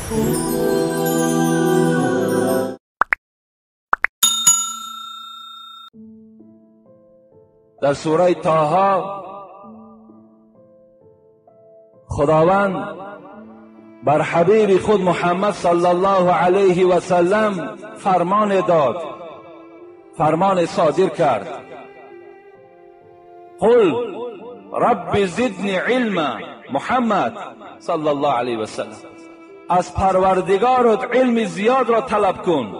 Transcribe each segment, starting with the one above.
در سوره طه خداوند بر حبیب خود محمد صلی الله علیه و سلم فرمان داد، فرمان صادر کرد: قل رب زدنی علما. محمد صلی الله علیه و سلم، از پروردگارت علم زیاد را طلب کن.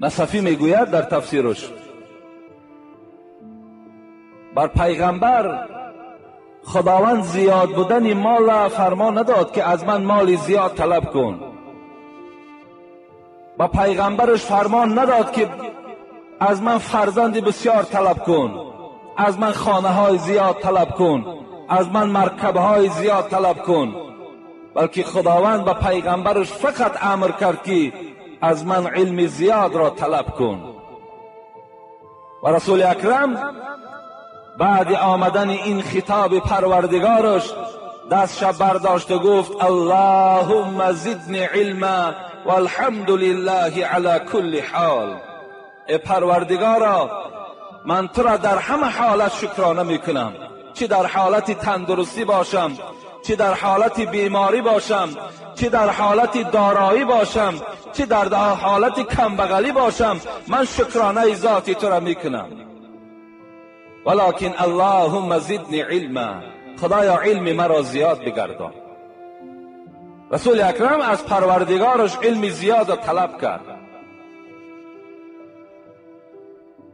نصفی میگوید در تفسیرش بر پیغمبر خداوند زیاد بودن مال فرمان نداد که از من مال زیاد طلب کن. با پیغمبرش فرمان نداد که از من فرزند بسیار طلب کن، از من خانه های زیاد طلب کن، از من مرکب های زیاد طلب کن، بلکه خداوند به پیغمبرش فقط امر کرد که از من علم زیاد را طلب کن. و رسول اکرم بعد آمدن این خطاب پروردگارش دستش برداشت و گفت: اللهم زدنی علما والحمد لله علی کل حال. ای پروردگارا، من تو را در همه حالت شکرانه میکنم، چه در حالت تندرستی باشم، چه در حالت بیماری باشم، چه در حالت دارایی باشم، چه در حالت کمبغلی باشم، من شکرانه ذاتی تو را میکنم. ولکن اللهم زدنی علما، خدایا علم مرا زیاد بگردان. رسول اکرم از پروردگارش علم زیاد را طلب کرد.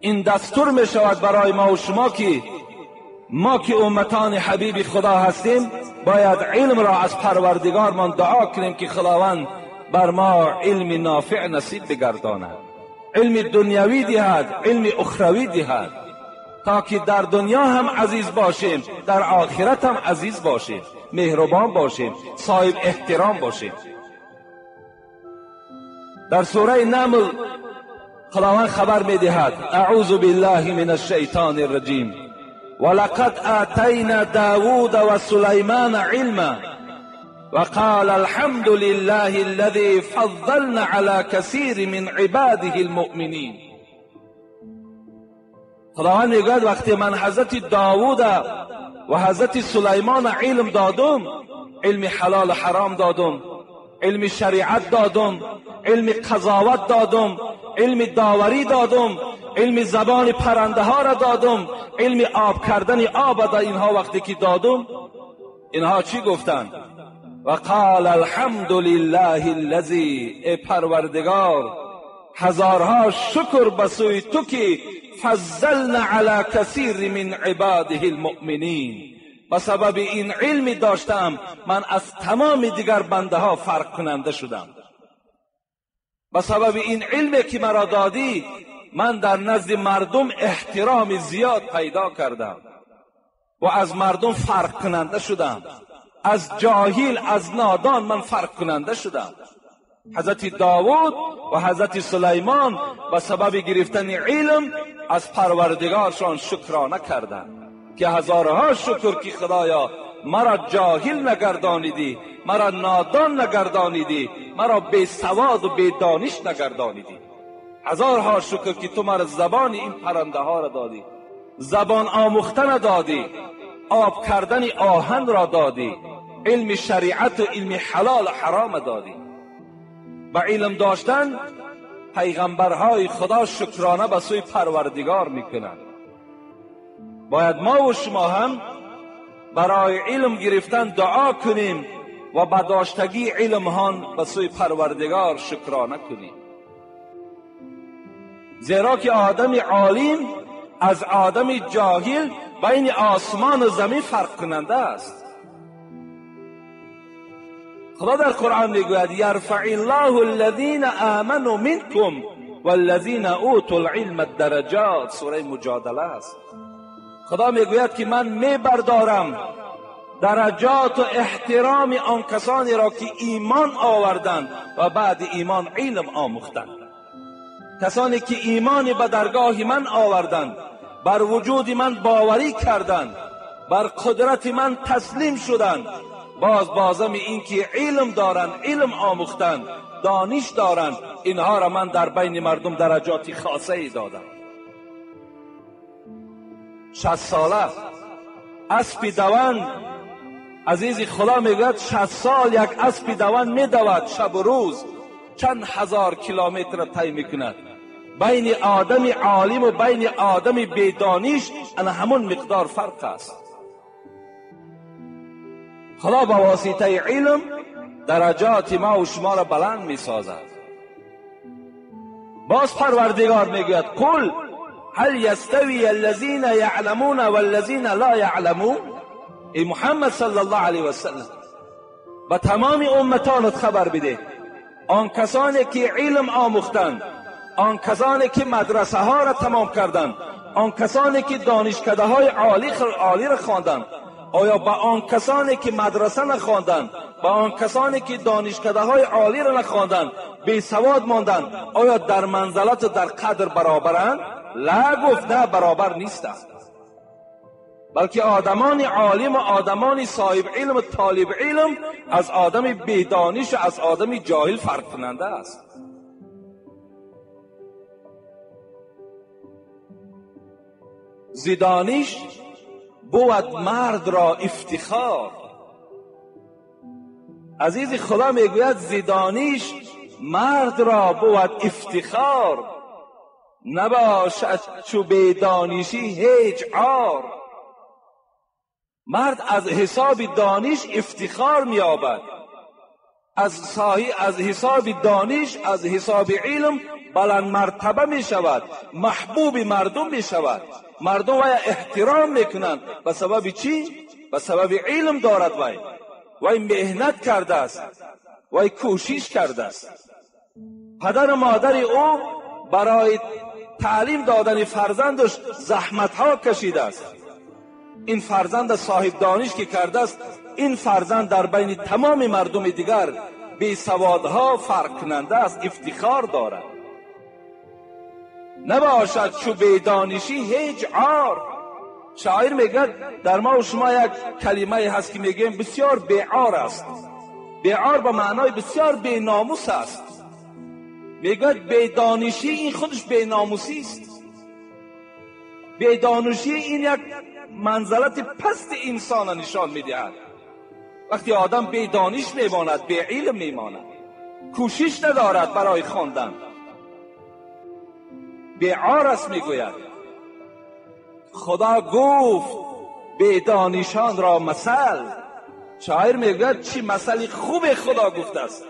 این دستور می شود برای ما و شما که ما که امتان حبیب خدا هستیم باید علم را از پروردگارمان دعا کنیم که خداوند بر ما علم نافع نصیب بگرداند، علم دنیوی دهد، علم اخروی دهد، تا که در دنیا هم عزیز باشیم، در آخرت هم عزیز باشیم، مهربان باشیم، صاحب احترام باشیم. در سوره نمل خداوند خبر میدهد: اعوذ بالله من الشیطان الرجیم ولقد آتینا داود و سلیمان علما وقال الحمد لله الذي فضلنا على كثير من عباده المؤمنین. خداوند میگوید وقتی من حضرت داوود و حضرت سلیمان علم دادم، علم حلال و حرام دادم، علم شریعت دادم، علم قضاوت دادم، علم داوری دادم، علم زبان پرنده ها را دادم، علم آب کردن آب را اینها وقتی که دادم، اینها چی گفتند؟ و قال الحمد لله الذی، ای پروردگار هزارها شکر به سوی تو که فضلنا علی کثیر من عباده المؤمنین. به سبب این علمی داشتم من از تمام دیگر بنده ها فرق کننده شدم. به سبب این علمی که مرا دادی من در نزد مردم احترام زیاد پیدا کردم و از مردم فرق کننده شدم، از جاهل از نادان من فرق کننده شدم. حضرت داود و حضرت سلیمان به سبب گرفتن علم از پروردگارشان شکرانه کردند که هزارها شکر که خدایا مرا جاهل نگردانیدی، مرا نادان نگردانیدی، مرا بی سواد و بی دانش نگردانیدی. هزارها شکر که تو مرا زبان این پرنده ها را دادی، زبان آموختن دادی، آب کردن آهن را دادی، علم شریعت و علم حلال و حرام دادی. با علم داشتن پیغمبرهای خدا شکرانه به سوی پروردگار میکنند. باید ما و شما هم برای علم گرفتن دعا کنیم و به داشتگی علم هان به سوی پروردگار شکرانه کنیم، زیرا که آدم عالم از آدم جاهل بین آسمان و زمین فرق کننده است. خدا در قرآن میگوید یرفع الله الذین آمنوا منکم والذین اوتوا العلم الدرجات. سوره مجادله است. خدا میگوید که من میبردارم درجات و احترام آن کسانی را که ایمان آوردند و بعد ایمان علم آموختند. کسانی که ایمان به درگاه من آوردند، بر وجود من باوری کردند بر قدرت من تسلیم شدند. باز بازم این که علم دارند، علم آموختند، دانش دارند، اینها را من در بین مردم درجاتی خاصه ای دادم. 60 ساله اسب دوند، عزیز خدا میگوید 60 سال یک اسب دوند میدود شب و روز، چند هزار کیلومتر طی میکند. بین آدم عالم و بین آدم بیدانش انا همون مقدار فرق است. خدا با واسطه علم درجات ما و شما را بلند می سازد. باز پروردگار میگوید قل هل یستوی الذین یعلمون والذین لا یعلمون. ای محمد صلی الله علیه و سلم، به تمام امتانت خبر بده، آن کسانی که علم آموختند، آن کسانی که مدرسه ها را تمام کردند، آن کسانی که دانشکده های عالی را خواندند، آیا با آن کسانی که مدرسه نخواندند، با آن کسانی که دانشکده های عالی را نخواندند، بی سواد ماندند، آیا در منزلت و در قدر برابرند؟ لا، گفت نه، برابر نیستند. بلکه آدمان عالم و آدمان صاحب علم و طالب علم از آدم بیدانش و از آدم جاهل فرق کننده است. زدانش بود مرد را افتخار. عزیز خدا میگوید زدانش مرد را بود افتخار، نباشد چو بیدانشی هیچ عار. مرد از حساب دانش افتخار می‌یابد، از حساب دانش، از حساب علم بلند مرتبه می شود، محبوب مردم می شود، مردم وی احترام میکنند. به سبب چی؟ به سبب علم دارد وی، وی مهنت کرده است، وی کوشش کرده است. پدر و مادر او برای تعلیم دادن فرزندش زحمت ها کشیده است. این فرزند صاحب دانش که کرده است، این فرزند در بین تمام مردم دیگر بی سوادها فرق کننده است، افتخار دارد. نباشد چو بیدانشی هیچ عار. شاعر میگه در ما و شما یک کلمه هست که میگیم بسیار بیعار است. بیعار به معنای بسیار بیناموس است. میگه بیدانشی این خودش بیناموسی است. بیدانشی این یک منزلت پست انسان نشان میدهد. وقتی آدم بیدانش میماند، بی علم میماند، کوشش ندارد برای خواندن، بیعار است. میگوید خدا گفت بیدانشان را مثل. شاعر میگوید چی مثل خوب خدا گفته است،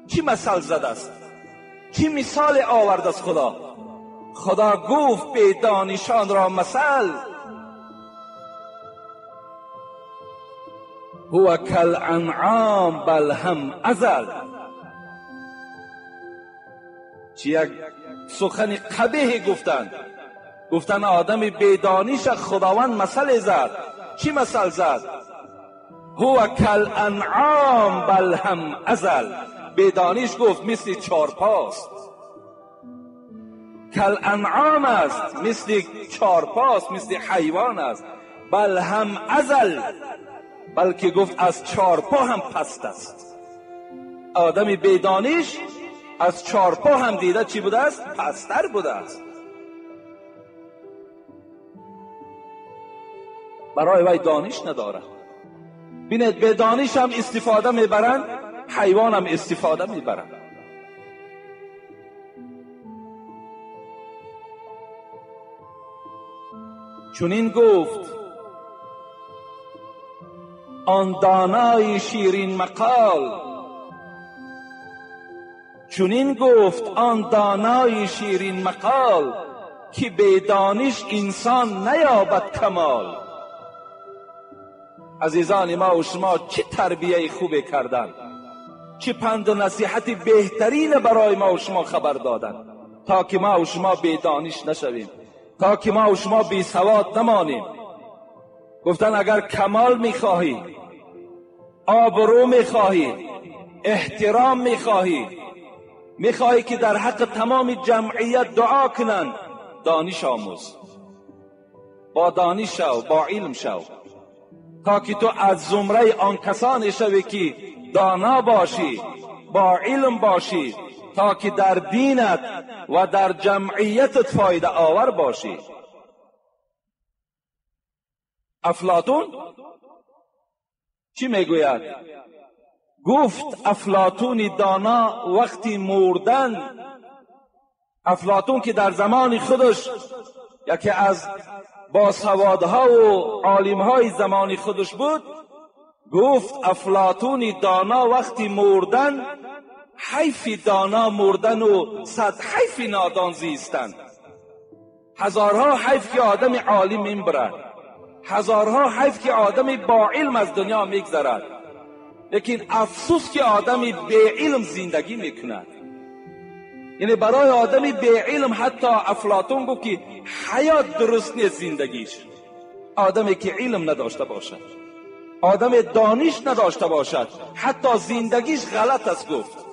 چی مثل زده است، چی مثال آورده است خدا. خدا گفت بیدانشان را مثل، هو کالانعام بل هم اضل. چی یک سخن قبیح گفتند. گفتن آدم بیدانش خداوند مثل زد. چی مثل زد؟ هو کالانعام بل هم اضل. بیدانش گفت مثل چارپاست. کالانعام است، مثل چارپاست، مثل حیوان است. بل هم اضل، بلکه گفت از چارپا هم پست است. آدم بیدانش از چارپا هم دیده چی بوده است؟ پستر بوده است. برای وی دانش نداره. بینید به دانش هم استفاده میبرند، حیوان هم استفاده میبرند. چون این گفت آن دانای شیرین مقال، چنین گفت آن دانای شیرین مقال، که به دانش انسان نیابد کمال. عزیزان ما و شما چه تربیه خوبی کردند، چه پند و نصیحت بهترین برای ما و شما خبر دادند، تا که ما و شما بی دانش نشویم، تا که ما و شما بی سواد نمانیم. گفتن اگر کمال میخواهی، آبرو میخواهی، احترام میخواهی، میخواهی که در حق تمام جمعیت دعا کنند، دانش آموز. با دانش شو، با علم شو، تا که تو از زمره آن کسانی شوی که دانا باشی، با علم باشی، تا که در دینت و در جمعیتت فایده آور باشی. افلاطون چی میگوید؟ گفت افلاطون دانا وقتی مردن، افلاطون که در زمان خودش یکی از باسوادها و عالمهای زمان خودش بود، گفت افلاطون دانا وقتی مردن، حیف دانا مردن و صد حیف نادان زیستن. هزارها حیف که آدم عالم میبرد، هزارها حیف که آدم با علم از دنیا میگذرد، لیکن افسوس که آدم بی علم زندگی میکند. یعنی برای آدم بی علم حتی افلاطون گفت که حیات درست نیست زندگیش. آدمی که علم نداشته باشد، آدم دانش نداشته باشد، حتی زندگیش غلط است گفت.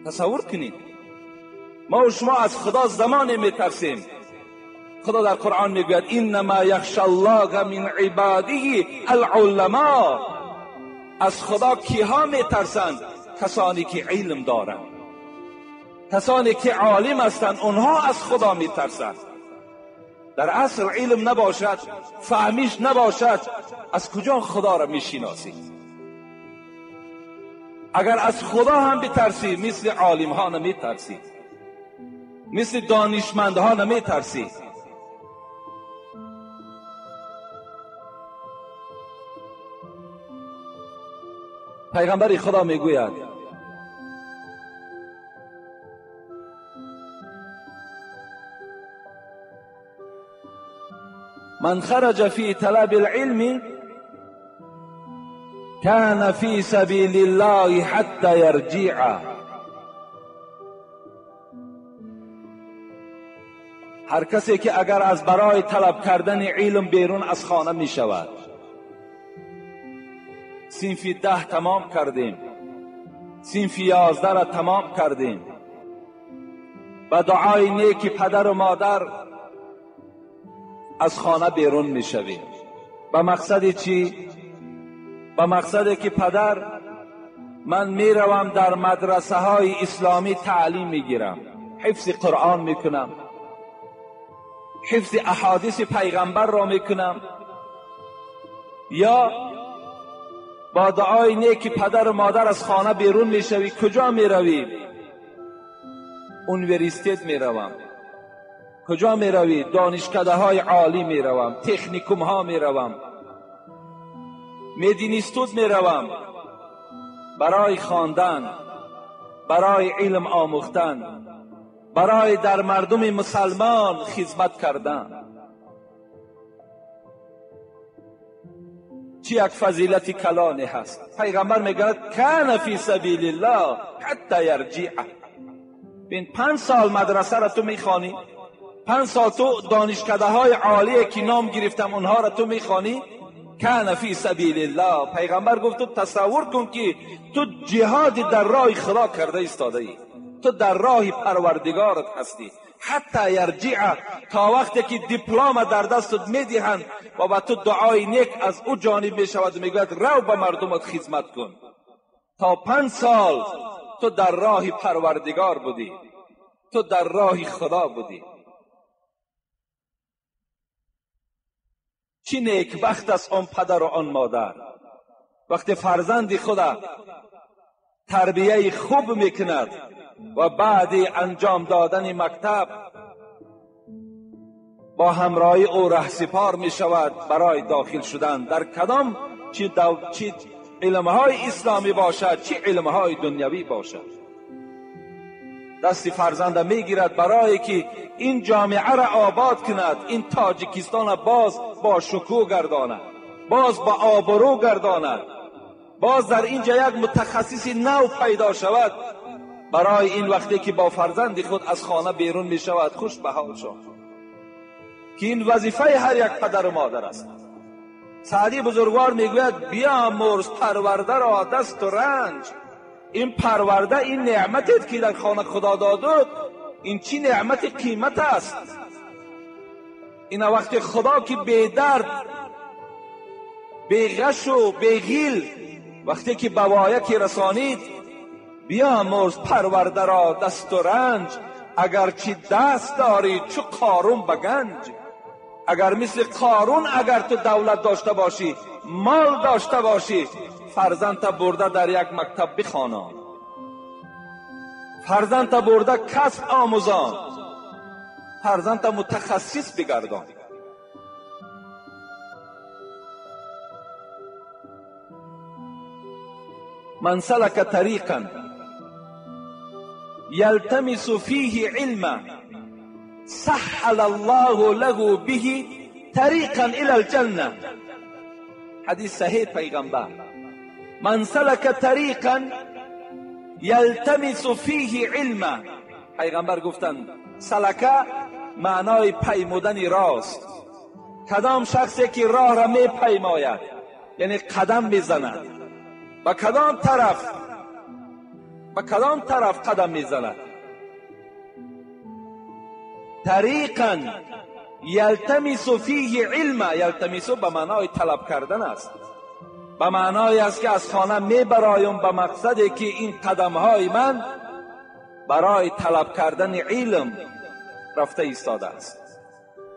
تصور کنید ما و شما از خدا زمان میترسیم. خدا در قرآن میگوید انما یخشى الله من عباده العلماء. از خدا کیها میترسند؟ کسانی که علم دارند، کسانی که عالم هستند، اونها از خدا میترسند. در اصل علم نباشد، فهمیش نباشد، از کجا خدا را میشناسی؟ اگر از خدا هم بترسی، مثل عالم ها نمیترسی، مثل دانشمندها نمیترسی. پیغمبر خدا میگوید من خرج فی طلب العلم كان فی سبیل الله حتی یرجع. هر کسی که اگر از برای طلب کردن علم بیرون از خانه می شود، صنف 10 تمام کردیم، صنف 11 را تمام کردیم، با دعای نیک پدر و مادر از خانه بیرون می شویم. به مقصد چی؟ به مقصد که پدر من می روم در مدرسه های اسلامی تعلیم می گیرم، حفظ قرآن می کنم، حفظ احادیث پیغمبر را می کنم، یا با دعای نیک پدر و مادر از خانه بیرون می شوی، کجا می روی؟ اونیورسیتت می روم. کجا می روی؟ دانشکده های عالی می روم، تکنیکوم ها می روم، مدینیستوت می روم، برای خواندن، برای علم آموختن، برای در مردم مسلمان خدمت کردن. چی یک فضیلت کلانی هست. پیغمبر میگه کان فی سبیل الله حتی یرجع. بین 5 سال مدرسه را تو میخوانی، 5 سال تو دانشکده های عالیه که نام گرفتم اونها را تو میخوانی، کان فی سبیل الله. پیغمبر گفت تو تصور کن که تو جهاد در راه خدا کرده ایستاده ای، تو در راه پروردگارت هستی، حتی یرجع، تا وقتی که دیپلم در دستت میدهند و با تو دعای نیک از او جانب میشود و میگوید رو به مردمت خدمت کن. تا 5 سال تو در راه پروردگار بودی، تو در راه خدا بودی. چی نیکبخت است آن پدر و آن مادر وقتی فرزند خدا تربیه خوب میکند و بعد انجام دادن مکتب با همراهی او رهسپار می شود برای داخل شدن در کدام چی علمهای اسلامی باشد، چی علمهای دنیوی باشد. دست فرزند میگیرد برای که این جامعه را آباد کند، این تاجیکستان را باز با شکوه گرداند، باز با آبرو گرداند، باز در اینجا یک متخصص نو پیدا شود. برای این وقتی که با فرزند خود از خانه بیرون می شود خوش به حال شد که این وظیفه هر یک پدر و مادر است. سعدی بزرگوار میگوید بیامرز پرورده را دست و رنج. این پرورده، این نعمتت که در خانه خدا دادد، این چی نعمت قیمت است. اینا وقتی خدا که بی درد، بی غش و بی غیل وقتی که به که رسانید، بیامرز پرورده را دست و رنج، اگر چی دست داری چو قارون به گنج. اگر مثل قارون اگر تو دولت داشته باشی، مال داشته باشی، فرزند تا برده در یک مکتب بخوانان، فرزند تا برده کسب آموزان، فرزند تا متخصص بگردان. من سلک طریقا یلتمس فیه علما سهل الله له به طریقا الی الجنه. حدیث صحیح پیغمبر. من سلک طریقا یلتمس فیه علما، پیغمبر گفتند سلکه معنای پیمودن راست. کدام شخصی که راه را می پیماید، یعنی قدم میزند، به کدام طرف، به کدام طرف قدم میزند؟ طریقا یلتمس فیه علما، یلتمس به معنای طلب کردن است، به معنای است که از خانه میبرایم به مقصدی که این قدمهای من برای طلب کردن علم رفته ایستاده است.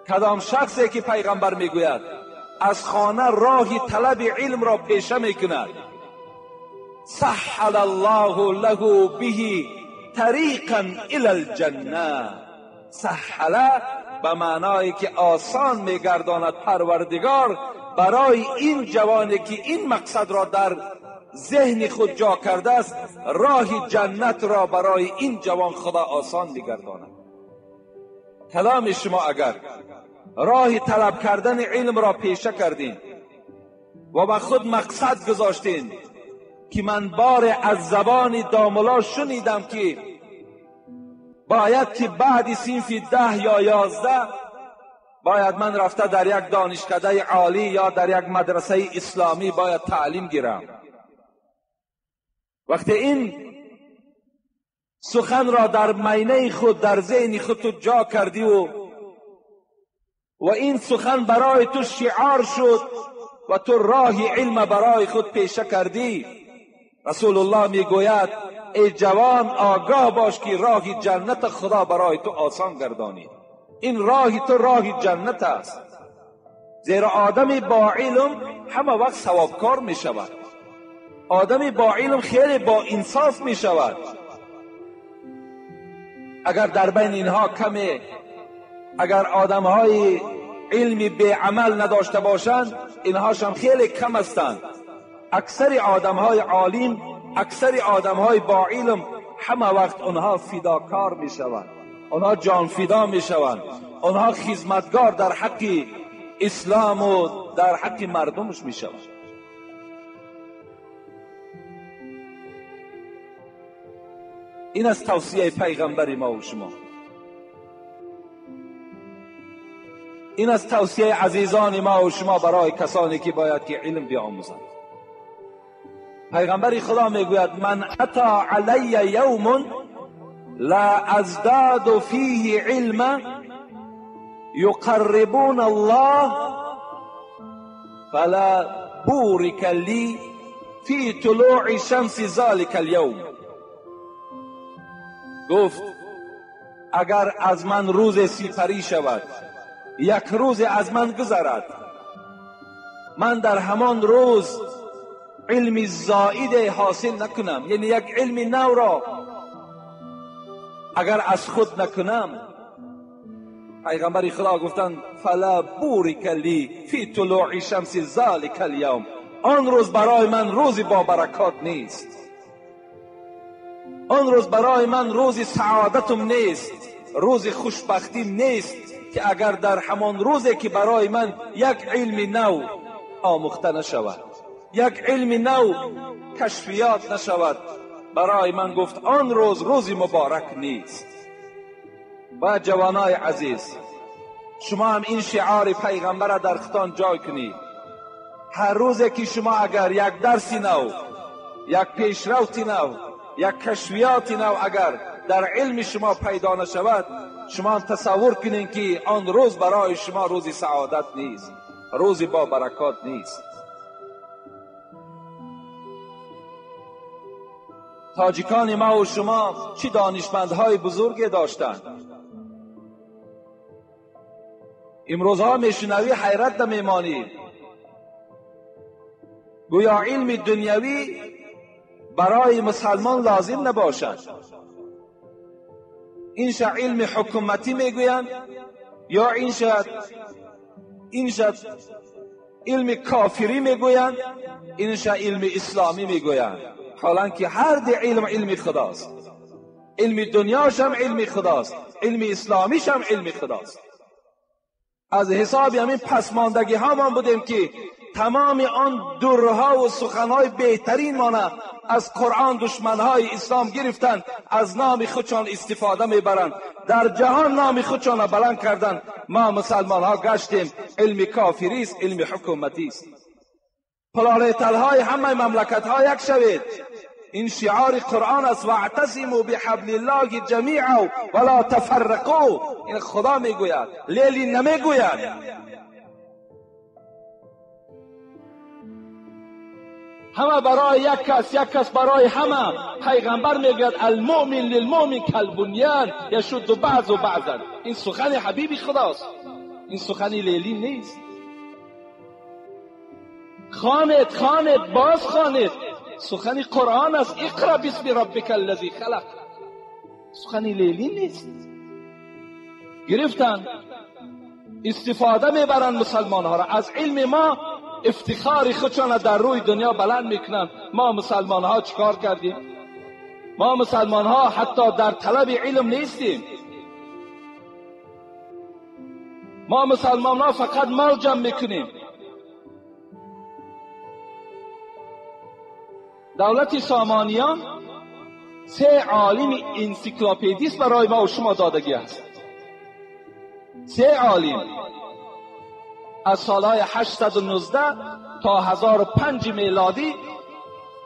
کدام شخصی که پیغمبر میگوید از خانه راه طلب علم را پیشه میکند، سهل الله له به طریقا الی الجنه. سهل به معنایی که آسان میگرداند پروردگار برای این جوانی که این مقصد را در ذهن خود جا کرده است، راه جنت را برای این جوان خدا آسان میگرداند. کلام شما اگر راه طلب کردن علم را پیشه کردین و به خود مقصد گذاشتین که من بار از زبان داملا شنیدم که باید که بعد صنف 10 یا 11 باید من رفته در یک دانشکده عالی یا در یک مدرسه اسلامی باید تعلیم گیرم. وقتی این سخن را در مینه خود، در ذهن خود تو جا کردی و این سخن برای تو شعار شد و تو راه علم برای خود پیشه کردی، رسول الله میگوید ای جوان آگاه باش که راه جنت خدا برای تو آسان گردانید. این راه تو راه جنت است، زیرا آدمی با علم همه وقت ثوابکار می شود، آدمی با علم خیلی با انصاف می شود. اگر در بین اینها کمی، اگر آدمهای علمی به عمل نداشته باشند، اینهاش هم خیلی کم هستند. اکثر آدمهای عالم، اکثر آدمهای با علم همه وقت آنها فداکار می شوند، آنها جان فدا می شوند، آنها خدمتگار در حق اسلام و در حق مردمش می شوند. این از توصیه پیغمبر ما و شما، این از توصیه عزیزان ما و شما برای کسانی که باید که علم بیاموزند. پیغمبر خدا میگوید من اتی علی یوم لا ازداد فیه علما یقربون الله فلا بورک لی فی طلوع شمس ذلک الیوم. گفت اگر از من روز سپری شود، یک روز از من گذرد، من در همان روز علم زائد حاصل نکنم، یعنی یک علم نو را اگر از خود نکنم، پیغمبر خدا گفتند فلا بورک لی فی طلوع شمس ذلک الیوم، آن روز برای من روزی با برکات نیست، آن روز برای من روز سعادتم نیست، روز خوشبختی نیست که اگر در همان روزی که برای من یک علم نو آموخته نشود، یک علم نو کشفیات نشود، برای من گفت آن روز روزی مبارک نیست. و جوانای عزیز، شما هم این شعار پیغمبر را در خودتان جای کنید. هر روزی که شما اگر یک درسی نو، یک پیشرفتی نو، یک کشفیات نو اگر در علم شما پیدا نشود، شما تصور کنین که آن روز برای شما روز سعادت نیست، روز با برکات نیست. تاجیکان ما و شما چه دانشمندهای بزرگی داشتند. امروزها میشنوی حیرت میمانی، گویا علم دنیوی برای مسلمان لازم نباشد. اینش علم حکومتی میگویند یا اینش علم کافری میگویند، اینش علم اسلامی میگویند. حالا که هر دو علم علم خداست، علم دنیاش هم علم خداست، علم اسلامیش هم علم خداست. از حساب همین پسماندگی ها ما بودیم که تمام آن درها و سخنهای بهترین مانه از قرآن دشمنهای اسلام گرفتن، از نام خودشان استفاده میبرند، در جهان نام خودشان بلند کردن. ما مسلمان ها گشتیم علم کافری است، علم حکومتی است. پلانتلهای همه مملکت ها یک شوید، این شعار قرآن است. واعتصموا بحبل الله جمیعا ولا تفرقوا. این خدا میگوید، لیلی نمیگوید. همه برای یک کس، یک کس برای همه. پیغمبر میگوید المؤمن للمؤمن کالبنیان یشد بعض و بعضا. این سخن حبیب خداست، این سخن لیلی نیست. خانید خانید باز خانید، سخن قرآن است. اقرا باسم ربک الذی خلق، سخن لیلی نیست. گرفتن استفاده میبرن مسلمان ها را از علم ما، افتخار خودشان در روی دنیا بلند میکنن. ما مسلمان ها چیکار کردیم؟ ما مسلمان ها حتی در طلب علم نیستیم. ما مسلمان ها فقط مال جمع میکنیم. دولت سامانیان 3 عالم انسیکلوپدیست برای ما و شما دادگی است. 3 عالم از سالهای 819 تا 1005 میلادی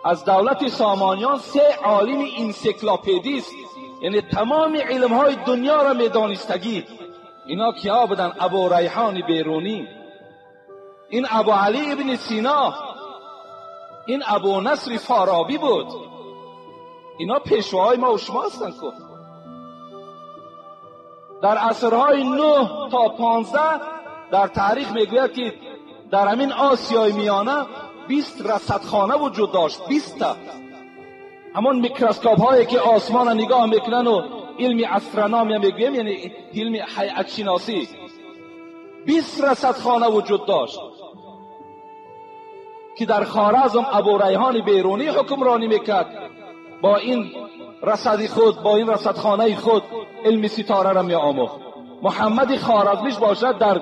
از دولت سامانیان 3 عالم انسیکلوپدیست، یعنی تمام علمهای دنیا را میدانستگی. اینا کیا بودن؟ ابو ریحان بیرونی، این ابو علی ابن سینا، این ابو نصر فارابی بود. اینا پیشواهای ما و شما هستند. که در عصرهای 9 تا 15 در تاریخ میگوید که در همین آسیای میانه 20 رصدخانه وجود داشت. 20 تا همون میکروسکوپ هایی که آسمان را نگاه میکنن و علم astronomy میگویم، یعنی علم هیئت شناسی. 20 رصدخانه وجود داشت که در خوارزم ابو ریحان بیرونی حکمرانی میکرد. با این رصد خود، با این رصدخانه خود علم ستاره را می آموخت. محمد خوارزمیش باشد در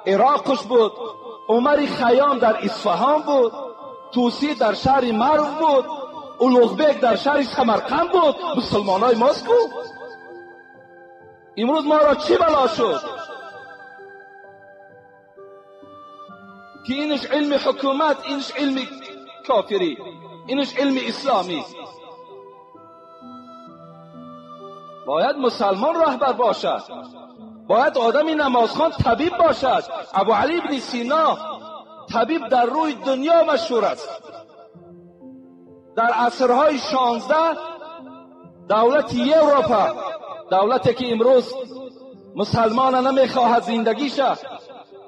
عراقش بود، عمر خیام در اصفهان بود، توسی در شهر مرو بود، اولوغبک در شهر سمرقند بود. مسلمانای ماست کو امروز ما را چی بلا شد که اینش علم حکومت، اینش علم کافری، اینش علم اسلامی. باید مسلمان رهبر باشد، باید آدمی نمازخوان طبیب باشد. ابو علی ابن سینا طبیب در روی دنیا مشهور است. در عصرهای 16 دولت یوروپا، دولتی که امروز مسلمان نمیخواهد زندگیشه،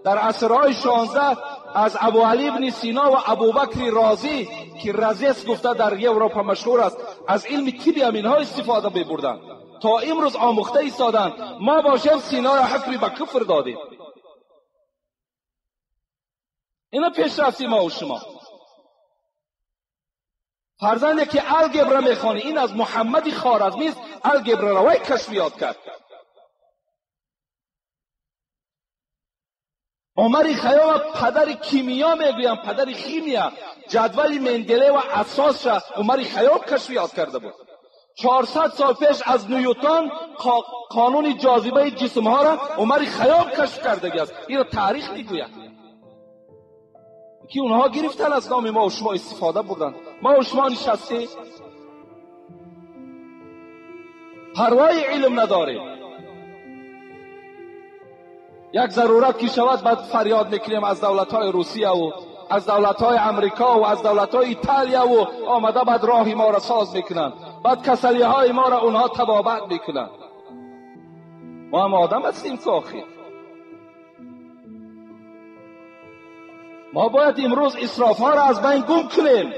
در عصرهای 16 از ابو علی ابن سینا و ابوبکر رازی که رزیس گفته در یوروپا مشهور است، از علم طب امینها استفاده میبردند. تا امروز آموخته ایستادند. ما باشیم سینا را حکمی به کفر دادیم. اینا پیشرفتی ما و شما. فرزندی که الگبر میخوانی، این از محمد خوارزمی است، الگبر را وی کشفیات کرد. عمر خیام پدر کیمیا میگویم، پدر خیمیا، جدول مندله و اساس را عمر خیام کشفیات کرده بود. 400 سال پیش از نیوتن قانون جاذبه جسم ها را عمر خیام کشف کرده است. این را تاریخ میگوید که اونها گرفتن از نام ما و شما استفاده بردن. ما و شما نشسته پروای علم نداریم. یک ضرورت که شود بعد فریاد میکنیم از دولت‌های روسیه و از دولت‌های امریکا و از دولت‌های ایتالیا و آمده بعد راه ما را ساز میکنند، بعد کسلی‌های ما را اونها تبابت میکنند. ما هم آدم هستیم که آخر ما باید امروز اسراف‌ها را از بین گم کنیم،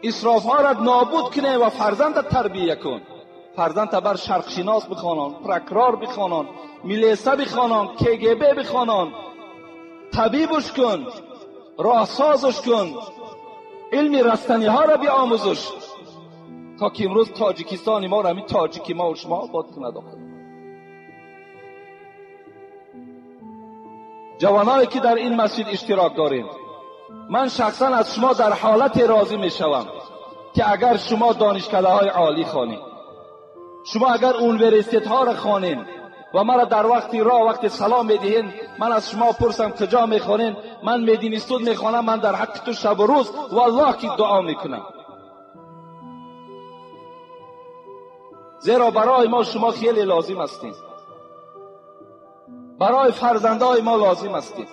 اسراف‌ها را نابود کنیم و فرزند تربیه کن. فرزند بر شرق شناس بخوانان، پرکرار بخوانان، میلیسه بخوانان، کگب بخوانان، طبیبش کن، راهسازش کن، علم رستنی ها را بیاموزش تا که امروز تاجیکستان ما را همین تاجیکی ما و شما آباد کند. جوانایی که در این مسجد اشتراک داریم، من شخصا از شما در حالت راضی می شوم که اگر شما دانشکده های عالی خوانید، شما اگر اونیورسیت ها را خوانید و مرا در وقتی راه وقت سلام میدهین، من از شما پرسم کجا میخوانین، من مدینستون میخوانم، من در حق تو شب و روز والله که دعا میکنم، زیرا برای ما شما خیلی لازم هستین، برای فرزندای ما لازم هستین.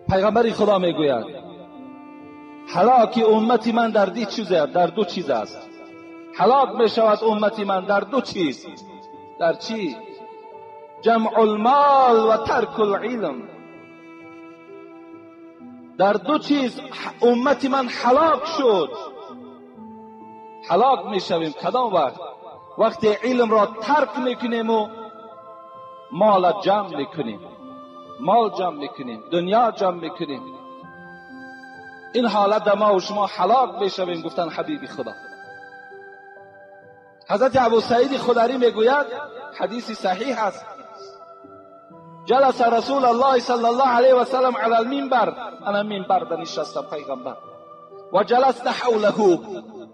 پیغمبر خدا میگوید هلاک امت من در دو چیز، در دو چیز است. هلاک میشود امت من در دو چیز. در چی؟ جمع المال و ترک العلم. در دو چیز امت من هلاک شد. هلاک میشویم کدام وقت؟ وقتی علم را ترک میکنیم و مال جمع میکنیم، مال جمع میکنیم، دنیا جمع میکنیم. این حالت ما و شما هلاک میشویم، گفتن حبیب خدا. حضرت ابو سعید خدری میگوید، حدیث صحیح است، جلس رسول الله صلی الله علیه و سلم علی المنبر، انا منبر نشستم پیغمبر، و جلسنا حوله،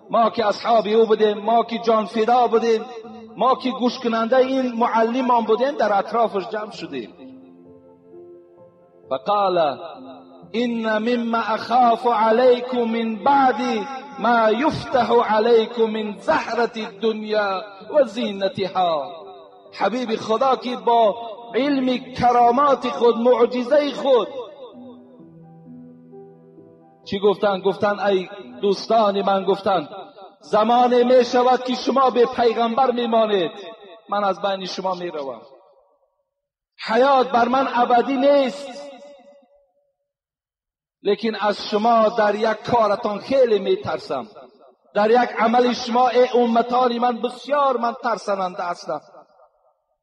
ما که اصحاب او بودیم، ما که جان فدا بودیم، ما که گوش کننده این معلمان بودیم، در اطرافش جمع شدیم. فقال ان مما اخاف عليكم من بعد ما يفتح عليكم من زهرة الدنيا وزینتها. حبیب خدا که با علم کرامات خود، معجزه خود چی گفتن؟ گفتن ای دوستان من، گفتن زمان می شود که شما به پیغمبر میمانید، من از بین شما می روم، حیات بر من ابدی نیست، لیکن از شما در یک کارتان خیلی می ترسم، در یک عمل شما ای امتان من بسیار من ترسننده هستم.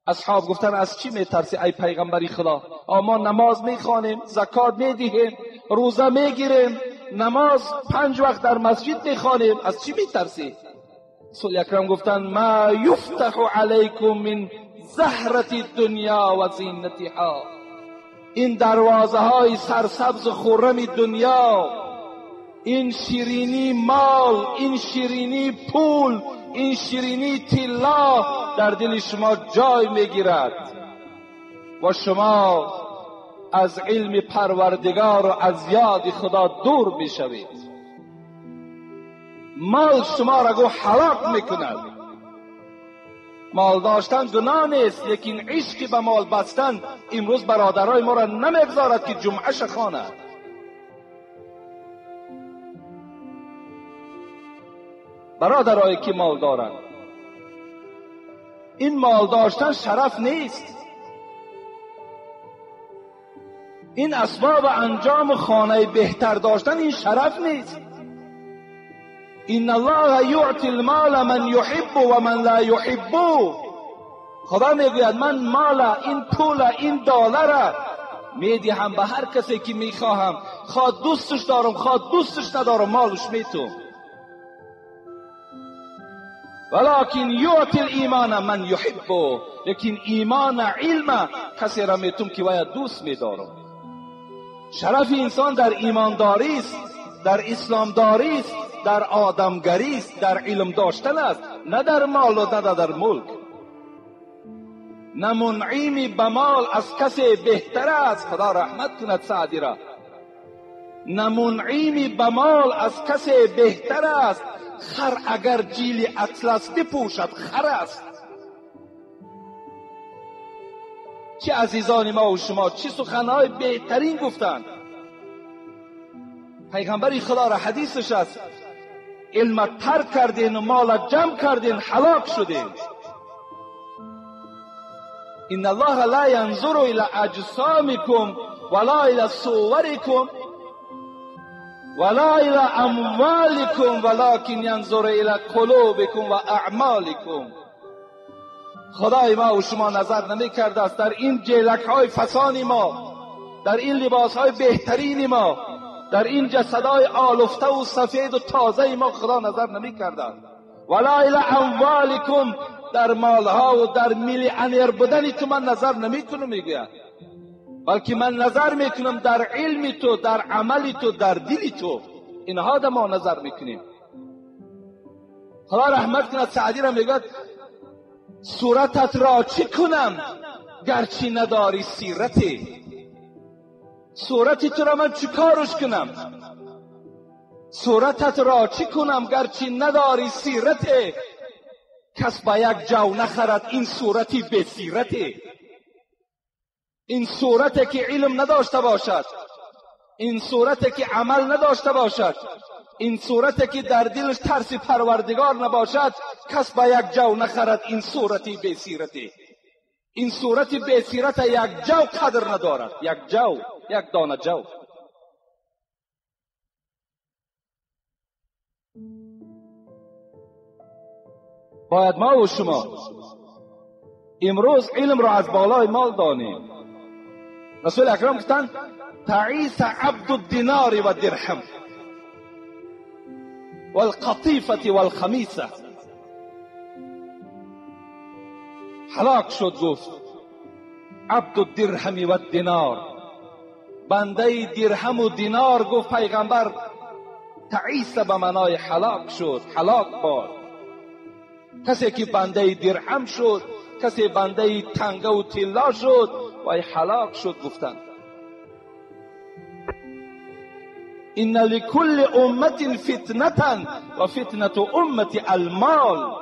اصحاب گفتن از چی می ترسی ای پیغمبری خدا؟ ما نماز می خوانیم، زکات می دهیم، روزه می گیریم، نماز 5 وقت در مسجد می خوانیم، از چی می ترسی؟ رسول اکرم گفتن ما یفتح علیکم من زهرة الدنیا و زینتها. این دروازه های سرسبز و خرم دنیا، این شیرینی مال، این شیرینی پول، این شیرینی طلا در دل شما جای میگیرد و شما از علم پروردگار و از یاد خدا دور میشوید. مال شما را گو هلاک میکند. مال داشتن گناه نیست، لیکن عشق به مال بستن امروز برادرای ما را نمیگذارد که جمعه خواند. برادرایی که مال دارند، این مال داشتن شرف نیست، این اسباب انجام خانه بهتر داشتن این شرف نیست. ان الله یعطی المال من یحب و من لا یحب. خدا میگوید من مال، این پول، این دلار میدهم به هر کسی که میخواهم، خواه دوستش دارم خواه دوستش ندارم، مالش میتونم. ولكن یعطی الایمان من یحب، لیکن ایمان علم کسی را میتونم که باید دوست میدارم. شرف انسان در ایمانداری است، در اسلامداری است، در آدمگری است، در علم داشتن است، نه در مال و نه در ملک. نه منعیم به مال از کسی بهتر است، خدا رحمت کند سعدی را. نه منعیم به مال از کسی بهتر است، خر اگر جیل اطلس بپوشد خر است. چه عزیزان ما و شما چه سخنهای بهترین گفتند. پیغمبر خدا را حدیثش است، علم ترک کردین و مال جمع کردین هلاک شدین. ان الله لا ینظر الی اجسامکم ولا الی صورکم ولا الی اموالکم ولکن ینظر الی قلوبکم و اعمالکم. خدای ما و شما نظر نمی کرده است در این جیلک های فسان ما، در این لباس های بهترین ما، در این جسدهای آلفته و سفید و تازه ما خدا نظر نمی کرده است. ولا الی اموالکم، در مالها و در میلیونر بودن تو من نظر نمی کنم، میگوید، بلکه من نظر میکنم در علم تو، در عمل تو، در دل تو. اینها در ما نظر میکنیم. خدا رحمت کند سعدی را میگوید صورتت را چی کنم گرچه نداری سیرتی. صورت تو را من چی کارش کنم؟ صورتت را چی کنم گرچه نداری سیرتی. کس با یک جو نخرد این صورتی به سیرتی. این صورتی که علم نداشته باشد، این صورتی که عمل نداشته باشد، این صورتی که در دلش ترس پروردگار نباشد، کس با یک جو نخرد این صورتی به سیرتی. این صورت به سیرت یک جو قدر ندارد، یک جو، یک دانه جو. باید ما و شما امروز علم را از بالای مال دانیم. رسول اکرم گفتند تعیس عبد الدینار و درهم والقطیفة والخمیسه. هلاک شد گفت عبد الدرهم و الدینار، بنده درهم و دینار. گفت پیغمبر تعیس به معنای هلاک شد، هلاک باد. کسی که بنده درهم شد، کسی بنده تنگه و طلا شد، وای هلاک شد. گفتند ان لكل امه فتنه و فتنه امه المال.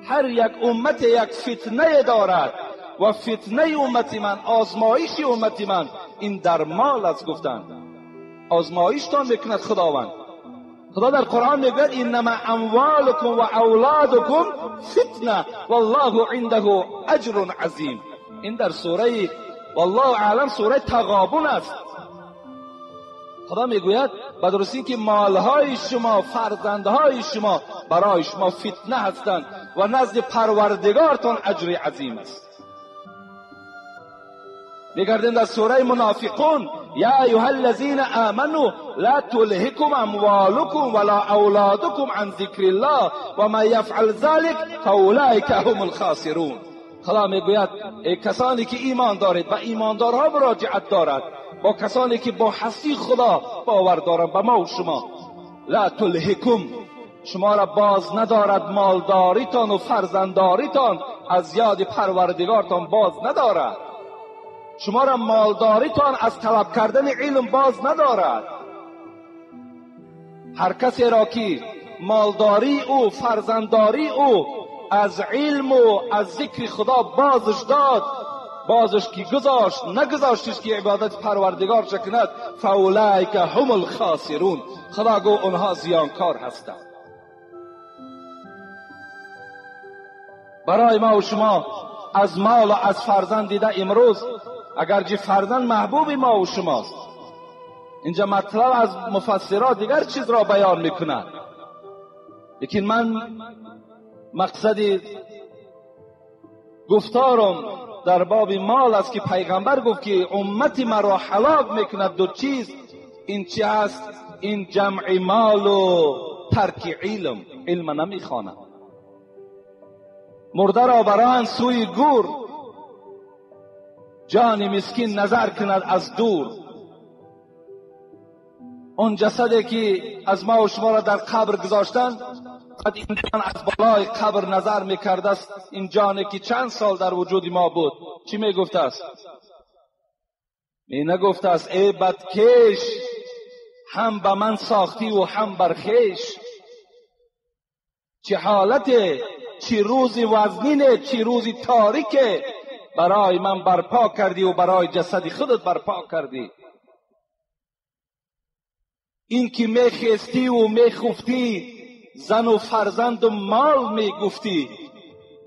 هر یک امت یک فتنه دارد و فتنه امت من، آزمایش امت من این در مال است. گفتند آزمایشتان میکند خداوند. خدا در قرآن میگوید انما اموالکم و اولادکم فتنه والله عنده اجر عظیم. این در سوره والله اعلم سوره تغابن است. خدا میگوید به درستی که مالهای شما، فرزندهای شما برای شما فتنه هستند و نزد پروردگارتان اجر عظیم است. میگردیم در سوره منافقون یا ایها الذین آمنوا لا تلهکم اموالکم ولا اولادکم عن ذکر الله و من یفعل ذلک فاولئک هم الخاسرون. خدا میگوید ای کسانی که ایمان دارید، و ایماندارها مراجعت دارد با کسانی که با هستی خدا باور دارند، به ما و شما، لا تلهکم، شما را باز ندارد مالداریتان و فرزنداریتان از یاد پروردگارتان باز ندارد. شما را مالداریتان از طلب کردن علم باز ندارد. هر کسی را که مالداری او، فرزندداری او از علم و از ذکر خدا بازش داد، بازش کی گذاشت، نگذاشتش که عبادت پروردگار کند، فاولئک هم الخاسرون. خدا گو اونها زیانکار هستند. برای ما و شما از مال و از فرزند دیده امروز، اگرچه فرزند محبوب ما و شماست، اینجا مطلب از مفسرات دیگر چیز را بیان میکند، لیکن من مقصد گفتارم در باب مال است که پیغمبر گفت که امت مرا هلاک میکند دو چیز. این چی است؟ این جمع مال و ترک علم. علم نمیخواند. مرده را بران سوی گور، جان مسکین نظر کند از دور. اون جسدی که از ما و شما را در قبر گذاشتند، بعد این جان از بالای قبر نظر میکرده است. این جانی که چند سال در وجود ما بود، چی میگفته است؟ می نگفته است ای بدکش، هم به من ساختی و هم بر خویش. چه حالته، چه روز وزنینه، چه روز تاریکه برای من برپا کردی و برای جسد خودت برپا کردی. این که میخستی و میخفتی، زن و فرزند و مال میگفتی،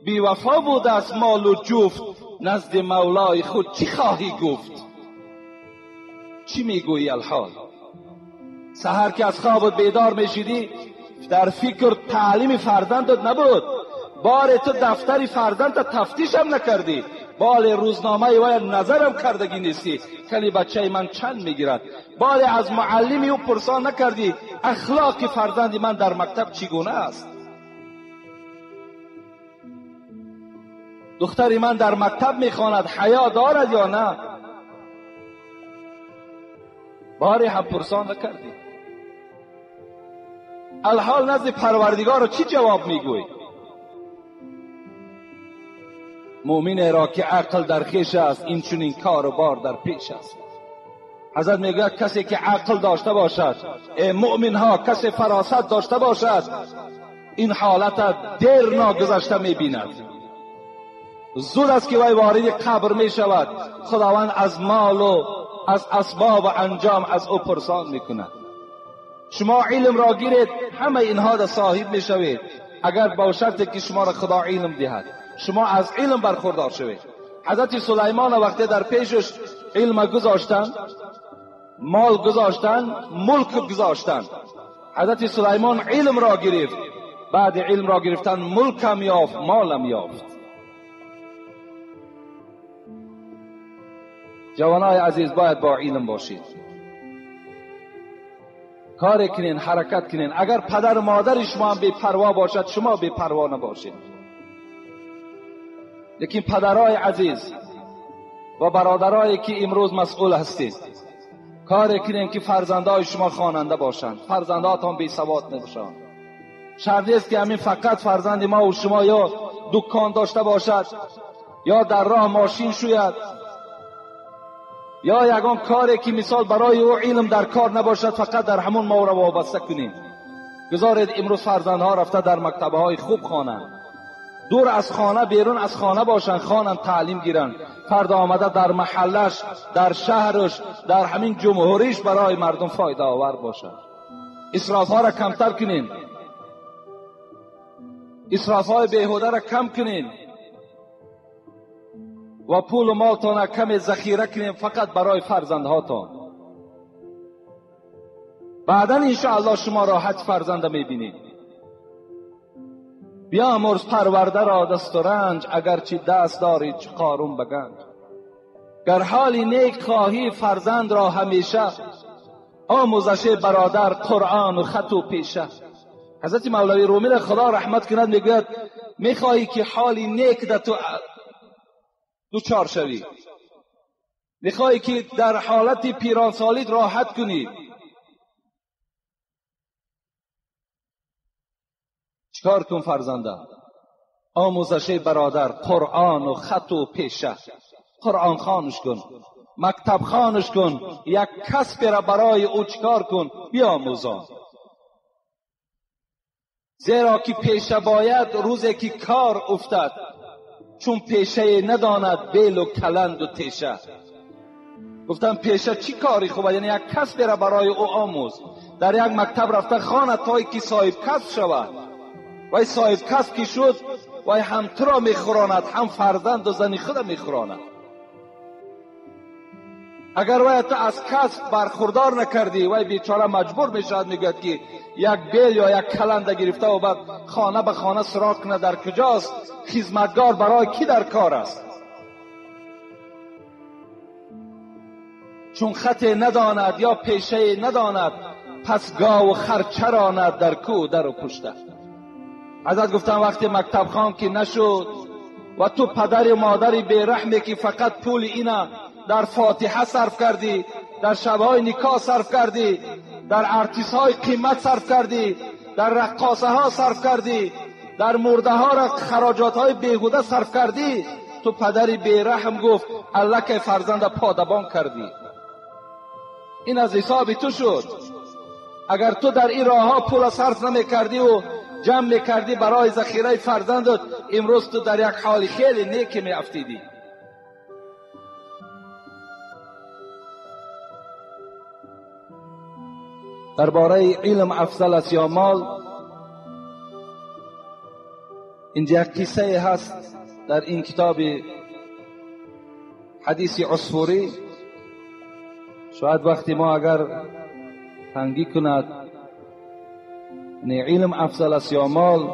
بی وفا بود از مال و جفت، نزد مولای خود چی خواهی گفت؟ چی میگویی الحال؟ سحر که از خوابت بیدار میشیدی در فکر تعلیم فرزندت نبود، بار تو دفتر فرزندت تفتیش هم نکردی، بال روزنامه وای نظرم کردگی نیستی کلی بچه من چند میگیرد، بال از معلمی او پرسان نکردی اخلاق فرزند من در مکتب چگونه است، دختر من در مکتب میخواند حیا دارد یا نه، باری هم پرسان نکردی. الحال نزد پروردگار چی جواب میگوی؟ مؤمن را که عقل در خویش است، این چنین کار و بار در پیش است. حضرت میگوید کسی که عقل داشته باشد، ای مؤمن ها، کسی فراست داشته باشد، این حالت دیر ناگذشته میبیند. زود است که وی وارد قبر میشود، خداوند از مال و از اسباب و انجام از او پرسان میکند. شما علم را گیرید، همه اینها را صاحب میشوید، اگر با شرطی که شما را خدا علم دهد، شما از علم برخوردار شوید. حضرت سلیمان وقتی در پیشش علم گذاشتن، مال گذاشتن، ملک گذاشتن، حضرت سلیمان علم را گرفت. بعد علم را گرفتن ملکم یافت، مالم یافت. جوانای عزیز، باید با علم باشید، کار کنین، حرکت کنین. اگر پدر و مادر شما هم بی پروا باشد، شما بی پروا نباشید. لیکن پدرای عزیز و برادرایی که امروز مسئول هستید، کار کنین که فرزندای شما خواننده باشند، فرزنداتان بی سواد نباشند. شرط نیست که همین فقط فرزند ما و شما یا دکان داشته باشد، یا در راه ماشین شوید، یا یگان کاری که مثال برای او علم در کار نباشد، فقط در همون ما را وابسته کنیم. گذارید امروز فرزندها رفته در مکتبهای خوب خوانند، دور از خانه، بیرون از خانه باشند، خوانند، تعلیم گیرند. فردا آمده در محلش، در شهرش، در همین جمهوریش برای مردم فایده آور باشد. اسراف ها را کمتر کنین، اسراف های بیهوده را کم کنین و پول و مالتان کم ذخیره کنیم فقط برای فرزندهاتان. بعدا انشاءالله شما راحت فرزند میبینید. بیامرز پرورده را دست و رنج، اگرچه دست داری چو قارون به گنج. گر حالی نیک خواهی فرزند را همیشه، آموزش برادر قرآن و خط و پیشه. حضرت مولوی رومی را خدا رحمت کند میگوید میخواهی که حالی نیک در تو دوچار شوی، میخواهی که در حالت پیرانسالیت راحت کنی، چکار کن فرزنده؟ آموزش برادر قرآن و خط و پیشه. قرآن خوانش کن، مکتب خوانش کن، یک کسب را برای او چکار کن؟ بیاموزان. زیرا که پیشه باید روزی که کار افتد، چون پیشه نداند بیل و کلند و تیشه. گفتم پیشه چی کاری خوبه؟ یعنی یک کسب را برای او آموز. در یک مکتب رفته خانه تایی که صاحب کسب شود. وای صاحب کسب که شد، وای هم تو را میخوراند، هم فرزند و زن خود میخوراند. اگر وای تو از کسب برخوردار نکردی، وای بیچاره مجبور میشد، میگوید که یک بیل یا یک کلنده گرفته و بعد خانه به خانه سراغ کنه در کجاست خدمتگار، برای کی در کار است؟ چون خط نداند یا پیشه نداند، پس گاو و خر چراند در کو در و پشته. حضرت گفتن وقتی مکتب خان که نشد و تو پدر و مادری بیرحمی که فقط پول اینا در فاتحه صرف کردی، در شبهای نکاح صرف کردی، در ارتیس های قیمت صرف کردی، در رقاصه ها صرف کردی، در مرده ها را خراجات های بیهوده صرف کردی، تو پدری بیرحم گفت الله که فرزند پادبان کردی. این از حساب تو شد. اگر تو در این راه ها پول صرف نمی کردی و جمع میکردی برای ذخیره فرزندت، امروز تو در یک حال خیلی نیکی میافتیدی. درباره علم افضل است یا مال، اینجا یک قصه هست در این کتاب حدیث عصفوری. شاید وقتی ما اگر تنگی کند، یعنی علم افضل است یا مال،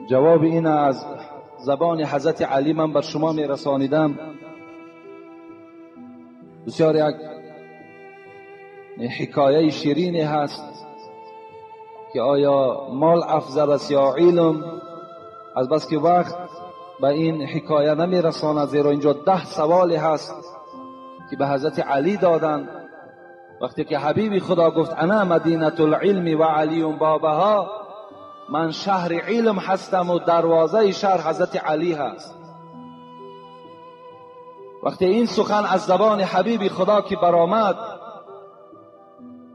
جواب این از زبان حضرت علی من بر شما می رسانیدم. بسیار یک حکایه شیرینی هست که آیا مال افضل است یا علم. از بس که وقت به این حکایه نمی رساند، زیرا اینجا 10 سوالی هست که به حضرت علی دادند. وقتی که حبیب خدا گفت انا مدینة العلم و علی بابها، من شهر علم هستم و دروازه شهر حضرت علی هست. وقتی این سخن از زبان حبیب خدا که برآمد،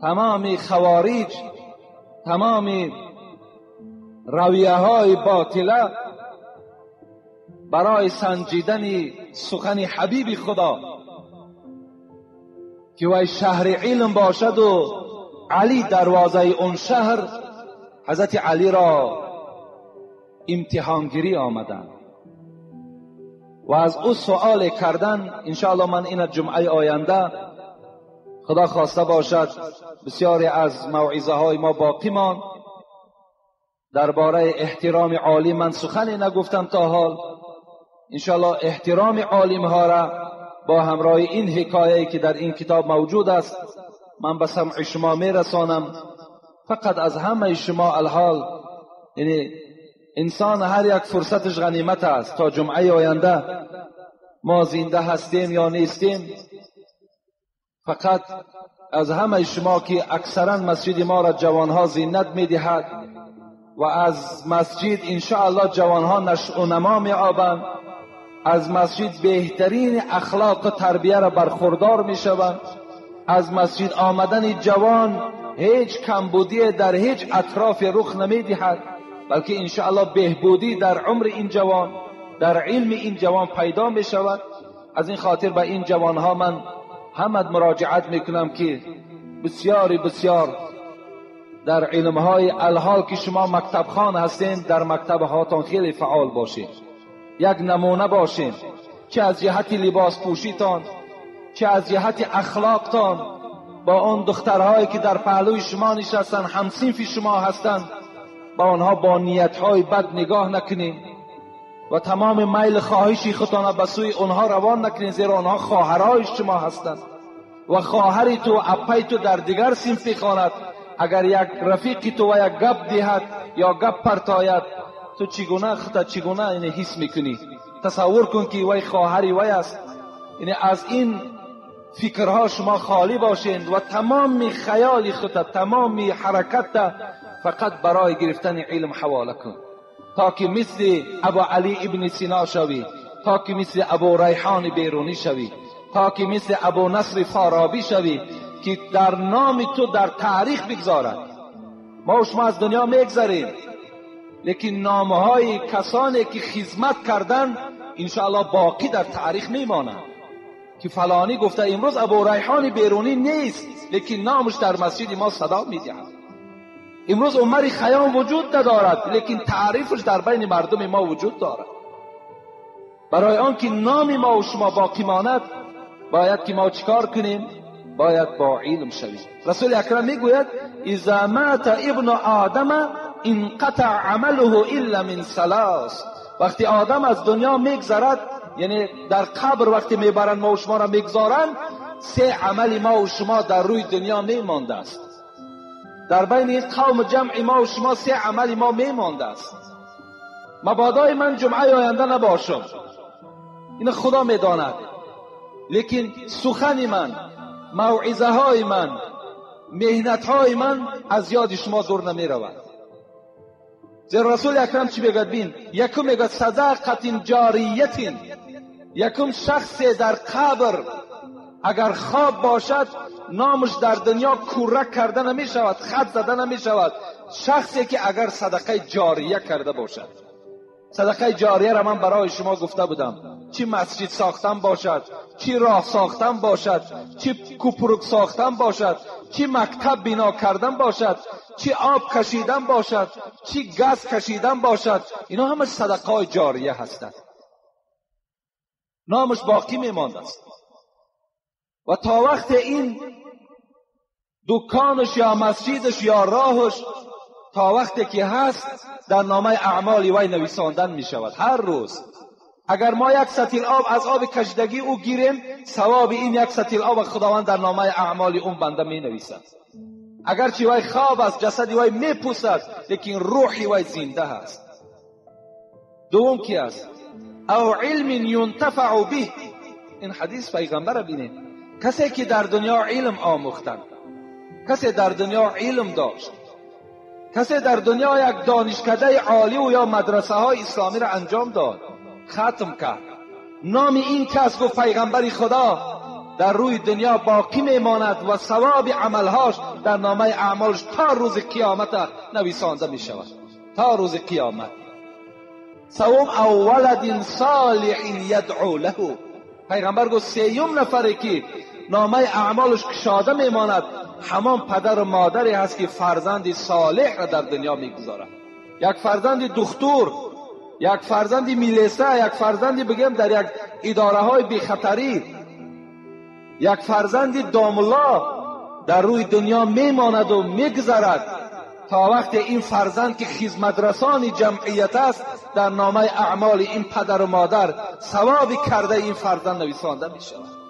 تمام خوارج، تمام رویه های باطله برای سنجیدن سخن حبیب خدا که وی شهر علم باشد و علی دروازه اون شهر، حضرت علی را امتحانگیری آمدند و از او سؤال کردن. انشاءالله من این جمعه آینده خدا خواسته باشد بسیاری از موعظه های ما باقی ماند. درباره احترام عالم من سخنی نگفتم تا حال. انشاءالله احترام عالم ها را با همراه این حکایه‌ای که در این کتاب موجود است من به سمع شما میرسانم. فقط از همه شما الحال، یعنی انسان هر یک فرصتش غنیمت است. تا جمعه آینده ما زنده هستیم یا نیستیم، فقط از همه شما که اکثرا مسجد ما را جوانها زینت میدهد و از مسجد انشاءالله جوانها نشو و نما می‌یابند، از مسجد بهترین اخلاق و تربیه را برخوردار میشوند. از مسجد آمدن جوان هیچ کمبودی در هیچ اطراف رخ نمیدهد، بلکه انشاءالله بهبودی در عمر این جوان، در علم این جوان پیدا میشود. از این خاطر به این جوانها من همه مراجعت میکنم که بسیاری بسیار در علمهای الحال که شما مکتب خان هستین، در مکتب هاتان خیلی فعال باشین، یک نمونه باشین، چه از جهت لباس پوشیتان، چه از جهت اخلاقتان. با آن دخترهایی که در پهلوی شما نشستن، همصنف شما هستند، با آنها با نیتهای بد نگاه نکنین و تمام میل خواهشی خودتان به سوی آنها روان نکنین، زیرا آنها خواهرهای شما هستند و خواهری تو اپای تو در دیگر صنف خواند. اگر یک رفیقی تو و یک گپ دهد یا گپ پرتاید، تو چگونه خودت چگونه اینه حس میکنی؟ تصور کن که وی خواهری وی است. یعنی از این فکرها شما خالی باشین و تمام خیال خودت، تمام حرکت فقط برای گرفتن علم حواله کن، تا که مثل ابو علی ابن سینا شوی، تا که مثل ابو ریحان بیرونی شوی، تا که مثل ابو نصر فارابی شوی که در نام تو در تاریخ بگذارد. ما و شما از دنیا میگذریم، لیکن نامهای کسانی که خدمت کردن انشاءالله باقی در تاریخ میمانند که فلانی گفته امروز ابو ریحان بیرونی نیست، لیکن نامش در مسجد ما صدا میدهد. امروز عمر خیام وجود ندارد، لیکن تعریفش در بین مردم ما وجود دارد. برای آنکه نام ما و شما باقی ماند، باید که ما چیکار کنیم؟ باید با علم شویم. رسول اکرم میگوید اذا مات ابن آدم انقطع عمله الا من ثلاث. وقتی آدم از دنیا میگذرد، یعنی در قبر وقتی میبرند ما و شما را میگذارند، 3 عمل ما و شما در روی دنیا میمانده است. در بین این قوم جمع ما و شما 3 عمل ما میمانده است. مبادای من جمعه آینده نباشم، این خدا میداند، لیکن سخن من، موعظه های من، مهنت های من از یاد شما دور نمی رود. زیرا رسول اکرم چی میگوید؟ بین، یکم میگوید صدقت جاریت، یکم شخص در قبر اگر خواب باشد نامش در دنیا کورک کرده نمی شود، خط زده نمی شود. شخصی که اگر صدقه جاریه کرده باشد، صدقه جاریه را من برای شما گفته بودم، چی مسجد ساختن باشد، چی راه ساختن باشد، چی کوپروک ساختن باشد، چی مکتب بنا کردن باشد، چی آب کشیدن باشد، چی گاز کشیدن باشد، اینا همه صدقه جاریه هستند. نامش باقی میماند است. و تا وقت این دکانش یا مسجدش یا راهش تا وقتی که هست در نامه اعمال وی نویساندن می شود. هر روز اگر ما یک سطل آب از آب کشیدگی او گیریم، ثواب این یک سطل آب خداوند در نامه اعمال اون بنده می نویسد. اگرچه وی خواب است، جسد وی می پوسد، لیکن روح وی زنده است. دوم کی است؟ او علم ینتفع به. این حدیث پیغمبر بینید، کسی که در دنیا علم آموختن، کسی در دنیا علم داشت، کسی در دنیا یک دانشکده عالی و یا مدرسه های اسلامی را انجام داد، ختم کرد، نام این کس گفت پیغمبر خدا در روی دنیا باقی میماند و ثواب عملهاش در نامه اعمالش تا روز قیامت نویسانده می شود، تا روز قیامت. سوم او ولد صالح یدعو له. پیغمبر گفت سیوم نفری که نامه اعمالش کشاده میماند همان پدر و مادری هست که فرزند صالح را در دنیا میگذارد. یک فرزند دکتر، یک فرزند میلیسه، یک فرزند بگیم در یک اداره های بیخطری، یک فرزند داملا در روی دنیا میماند و میگذرد تا وقت این فرزند که خدمت رسان جمعیت است در نامه اعمال این پدر و مادر ثواب کرده این فرزند نویسانده می شود.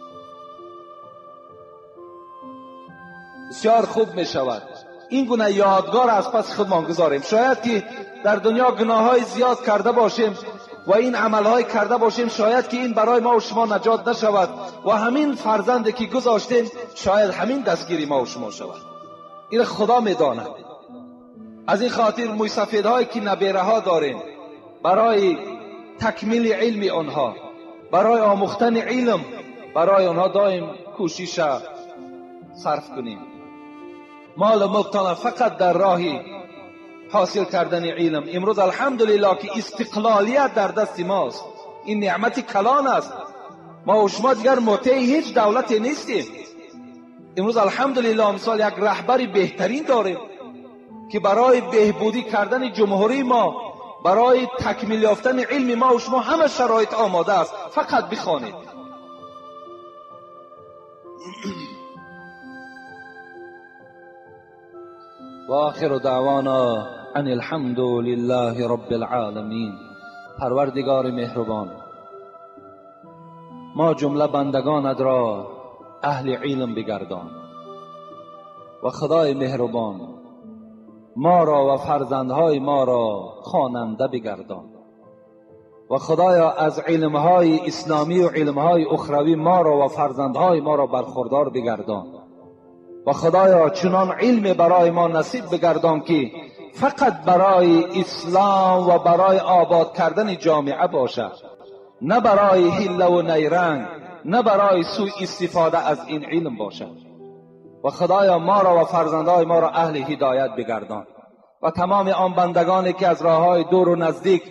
بسیار خوب می شود این گونه یادگار از پس خودمان گذاریم. شاید که در دنیا گناه های زیاد کرده باشیم و این عملهای کرده باشیم، شاید که این برای ما و شما نجات نشود و همین فرزند که گذاشتیم شاید همین دستگیری ما و شما شود. این خدا میداند. از این خاطر مویسفیدهایی که نبیره ها داریم، برای تکمیل علم آنها، برای آموختن علم، برای آنها دائم کوشش صرف کنیم. مال و ملکتان فقط در راهی حاصل کردن علم. امروز الحمدلله که استقلالیت در دست ماست، این نعمت کلان است. ما و شما دیگر مطیع هیچ دولتی نیستیم. امروز الحمدلله مثال یک رهبر بهترین داریم که برای بهبودی کردن جمهوری ما، برای تکمیل یافتن علم ما و شما همه شرایط آماده است. فقط بخوانید. و آخر دعوانا ان الحمد لله رب العالمین. پروردگار مهربان، ما جمله بندگانت را اهل علم بگردان و خدای مهربان ما را و فرزندهای ما را خواننده بگردان و خدایا از علمهای اسلامی و علمهای اخروی ما را و فرزندهای ما را برخوردار بگردان و خدایا چنان علم برای ما نصیب بگردان که فقط برای اسلام و برای آباد کردن جامعه باشد، نه برای حیله و نیرنگ، نه برای سوء استفاده از این علم باشد. و خدایا ما را و فرزندهای ما را اهل هدایت بگردان و تمام آن بندگانی که از راههای دور و نزدیک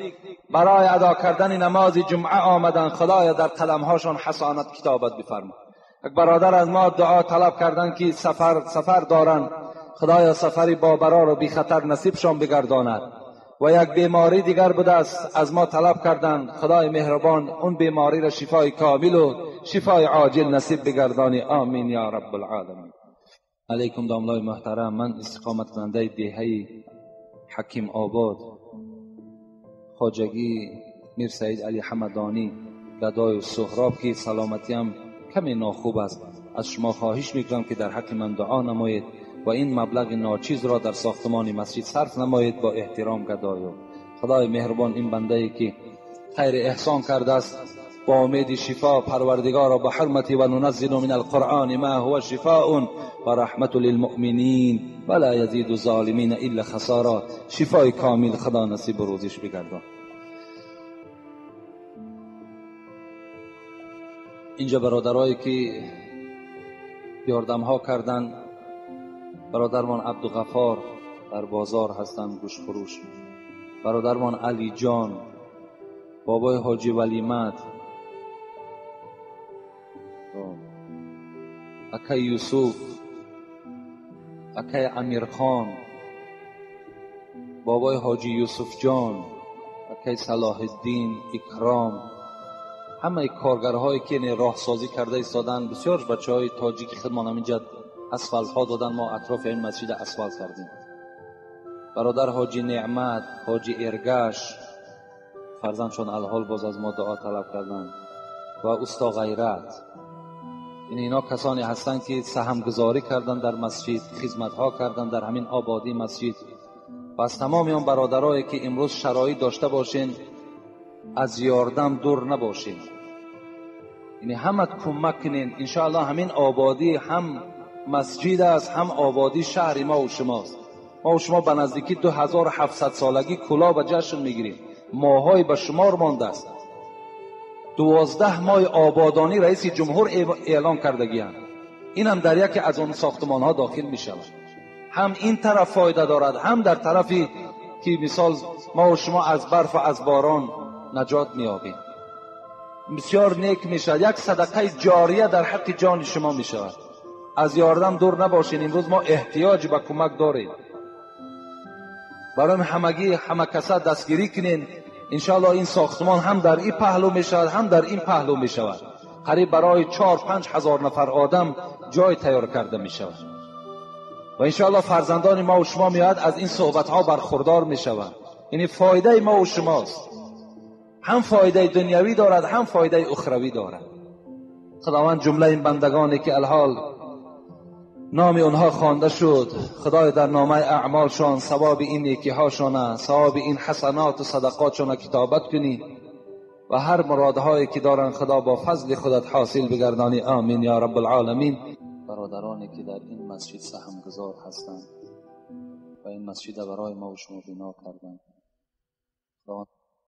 برای ادا کردن نماز جمعه آمدن، خدایا در قدمهاشان حسانت کتابت بفرما. یک برادر از ما دعا طلب کردن که سفر دارن، خدایا سفری با برار و بی خطر نصیبشان بگرداند. و یک بیماری دیگر بوده است از ما طلب کردن، خدای مهربان اون بیماری را شفای کامل و شفای عاجل نصیب بگردانی. آمین یا رب العالمین. علیکم داملای محترم، من استقامت کننده دهه حکیم آباد خواجگی میر سعید علی حمدانی گدای و سهراب که سلامتی هم کمی ناخوب است، از شما خواهش میکنم که در حق من دعا نمایید و این مبلغ ناچیز را در ساختمان مسجد صرف نمایید. با احترام گدایو. خدای مهربان این بنده ای که خیر احسان کرده است با امید شفا پروردگارا به حرمت و ننزل من القرآن ما هو شفاء و رحمت للمؤمنین ولا یزید الظالمین الا خسارا، شفای کامل خدا نصیب روزش بگردان. اینجا برادرایی که یاردمها کردن. برادرمان عبدالغفار در بازار هستند، گوش فروش. برادرمان علی جان، بابای حاجی ولیمت، اکای یوسف، اکای امیرخان، بابای حاجی یوسف جان، اکای صلاح الدین، اکرام، همه کارگرهایی که راه سازی کرده ایستادن. بسیار بچه های تاجیک خودمان همینجا اسفالت ها دادن، ما اطراف این مسجد اسفالت کردیم. برادر حاجی نعمت، حاجی ارگش، فرزندشون الحال باز از ما دعا طلب کردن، و استا غیرت. اینا کسانی هستند که سهمگذاری کردن در مسجد، خدمت ها کردن در همین آبادی مسجد. و از تمام آن برادرایی که امروز شرایط داشته باشین، از یاردم دور نباشین، یعنی همه کمک کنین. انشاءالله همین آبادی هم مسجد است، هم آبادی شهر ما و شماست. ما و شما به نزدیکی 2700 سالگی کلا به جشن میگیریم، ماهای به شمار مانده است. 12 ماه آبادانی رئیس جمهور اعلان کردگی هم. این هم در یکی از آن ساختمان ها داخل می شود. هم این طرف فایده دارد، هم در طرفی که مثال ما و شما از برف و از باران نجات می یابیم. بسیار نیک می شود، یک صدقه جاریه در حق جان شما می شود. از یاردم دور نباشین، امروز ما احتیاج به کمک داریم. برای همگی همه کسا دستگیری کنین. انشاءالله این ساختمان هم در این پهلو می شود، هم در این پهلو می شود. قریب برای 4-5 هزار نفر آدم جای تیار کرده می شود. و انشاءالله فرزندان ما و شما میاد از این صحبت ها برخوردار می شود. یعنی فایده ما و شماست، هم فایده دنیوی دارد، هم فایده اخروی دارد. خداوند جمله این بندگانی که الحال نام اونها خوانده شد، خدای در نامه اعمالشان ثواب این نیکی هاشان، ثواب این حسنات و صدقاتشان کتابت کنی و هر مرادهایی که دارن خدا با فضل خودت حاصل بگردانی. آمین یا رب العالمین. برادرانی که در این مسجد سهمگذار هستند و این مسجد برای ما و شما بنا کردند، خداوند